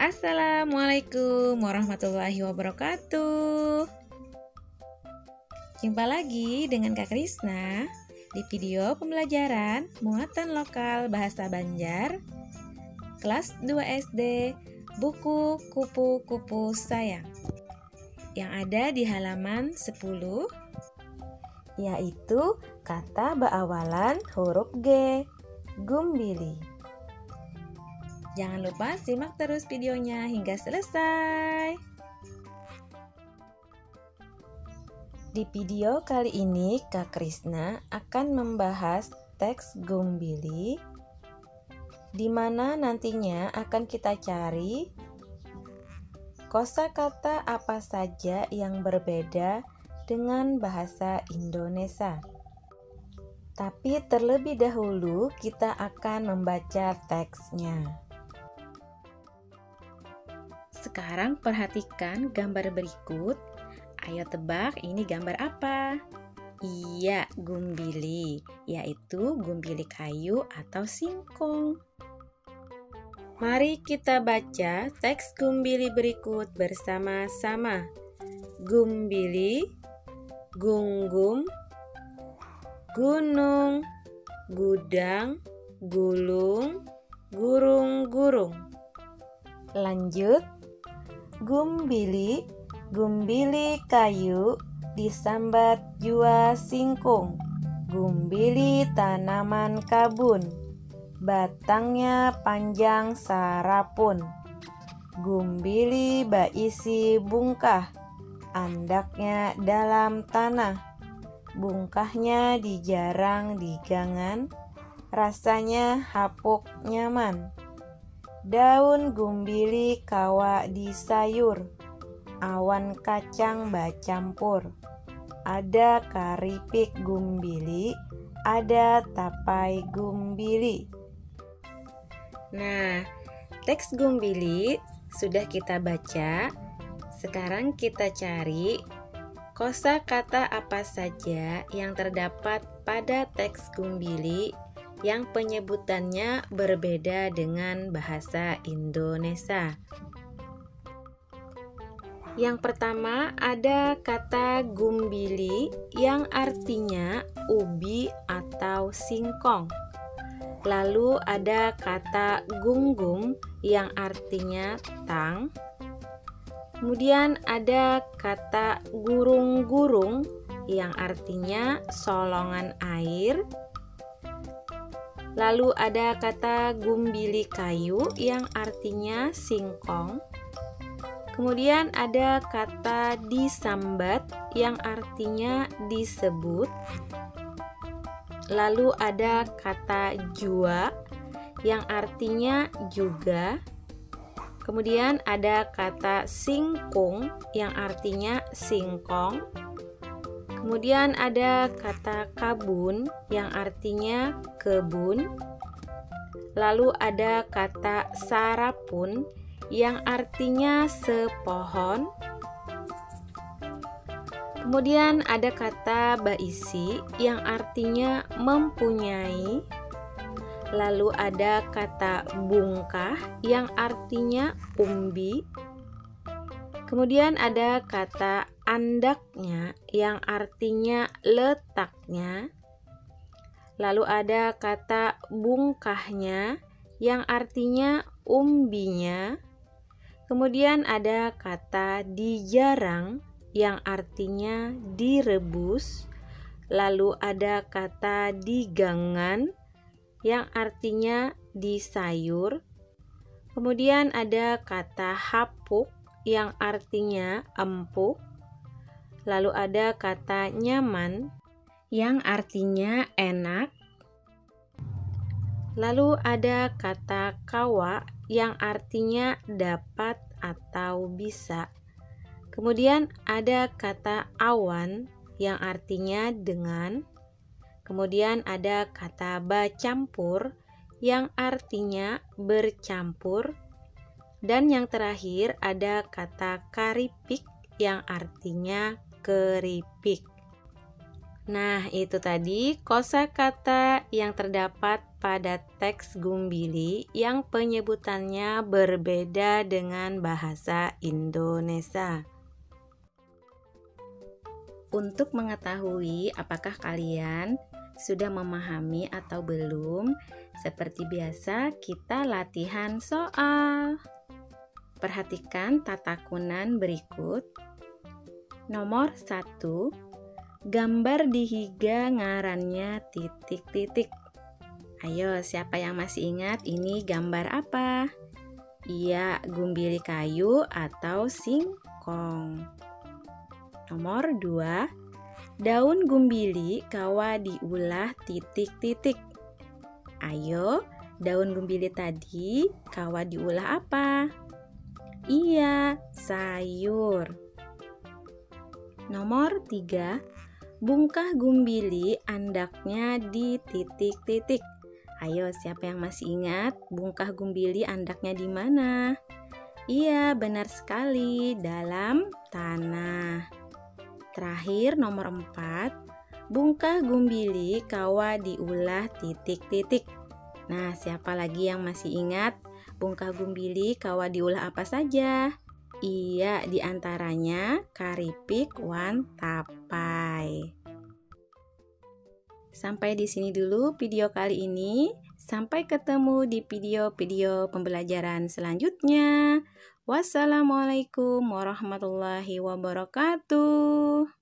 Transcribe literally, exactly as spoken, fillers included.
Assalamualaikum warahmatullahi wabarakatuh. Jumpa lagi dengan Kak Krisna di video pembelajaran muatan lokal bahasa Banjar kelas dua S D, buku Kupu-kupu Sayang, yang ada di halaman sepuluh, yaitu kata baawalan huruf G, gumbili. Jangan lupa simak terus videonya hingga selesai. Di video kali ini, Kak Krisna akan membahas teks gumbili, di mana nantinya akan kita cari kosakata apa saja yang berbeda dengan bahasa Indonesia. Tapi terlebih dahulu kita akan membaca teksnya. Sekarang perhatikan gambar berikut. Ayo tebak, ini gambar apa? Iya, gumbili, yaitu gumbili kayu atau singkong. Mari kita baca teks gumbili berikut bersama-sama. Gumbili, gunggum, gunung, gudang, gulung, gurung-gurung. Lanjut, gumbili, gumbili kayu, disambat jua singkung, gumbili tanaman kabun, batangnya panjang sarapun, gumbili baisi bungkah, andaknya dalam tanah, bungkahnya dijarang digangan, rasanya hapuk nyaman. Daun gumbili kawa disayur, awan kacang bacampur. Ada karipik gumbili, ada tapai gumbili. Nah, teks gumbili sudah kita baca. Sekarang kita cari kosakata apa saja yang terdapat pada teks gumbili yang penyebutannya berbeda dengan bahasa Indonesia. Yang pertama, ada kata gumbili yang artinya ubi atau singkong. Lalu ada kata gunggum yang artinya tang. Kemudian ada kata gurung-gurung yang artinya solongan air. Lalu ada kata gumbili kayu yang artinya singkong. Kemudian ada kata disambat yang artinya disebut. Lalu ada kata jua yang artinya juga. Kemudian ada kata singkung yang artinya singkong. Kemudian ada kata kabun yang artinya kebun. Lalu ada kata sarapun yang artinya sepohon. Kemudian ada kata baisi yang artinya mempunyai. Lalu ada kata bungkah yang artinya umbi. Kemudian ada kata andaknya yang artinya letaknya. Lalu ada kata bungkahnya yang artinya umbinya. Kemudian ada kata dijarang yang artinya direbus. Lalu ada kata digangan yang artinya disayur. Kemudian ada kata hapuk yang artinya empuk. Lalu ada kata nyaman yang artinya enak. Lalu ada kata kawa yang artinya dapat atau bisa. Kemudian ada kata awan yang artinya dengan. Kemudian ada kata bacampur yang artinya bercampur. Dan yang terakhir ada kata karipik yang artinya keripik. Nah, itu tadi kosakata yang terdapat pada teks Gumbili yang penyebutannya berbeda dengan bahasa Indonesia. Untuk mengetahui apakah kalian sudah memahami atau belum, seperti biasa kita latihan soal. Perhatikan tatakunan berikut. Nomor satu, gambar di higa ngarannya titik-titik. Ayo, siapa yang masih ingat ini gambar apa? Iya, gumbili kayu atau singkong. Nomor dua, daun gumbili kawa diulah titik-titik. Ayo, daun gumbili tadi kawa diulah apa? Iya, sayur. Nomor tiga, bungkah gumbili andaknya di titik-titik. Ayo, siapa yang masih ingat bungkah gumbili andaknya di mana? Iya, benar sekali, dalam tanah. Terakhir, nomor empat, bungkah gumbili kawa diulah titik-titik. Nah, siapa lagi yang masih ingat bungkah gumbili kawa diulah apa saja? Iya, diantaranya karipik wan tapai. Sampai di sini dulu video kali ini. Sampai ketemu di video-video pembelajaran selanjutnya. Wassalamualaikum warahmatullahi wabarakatuh.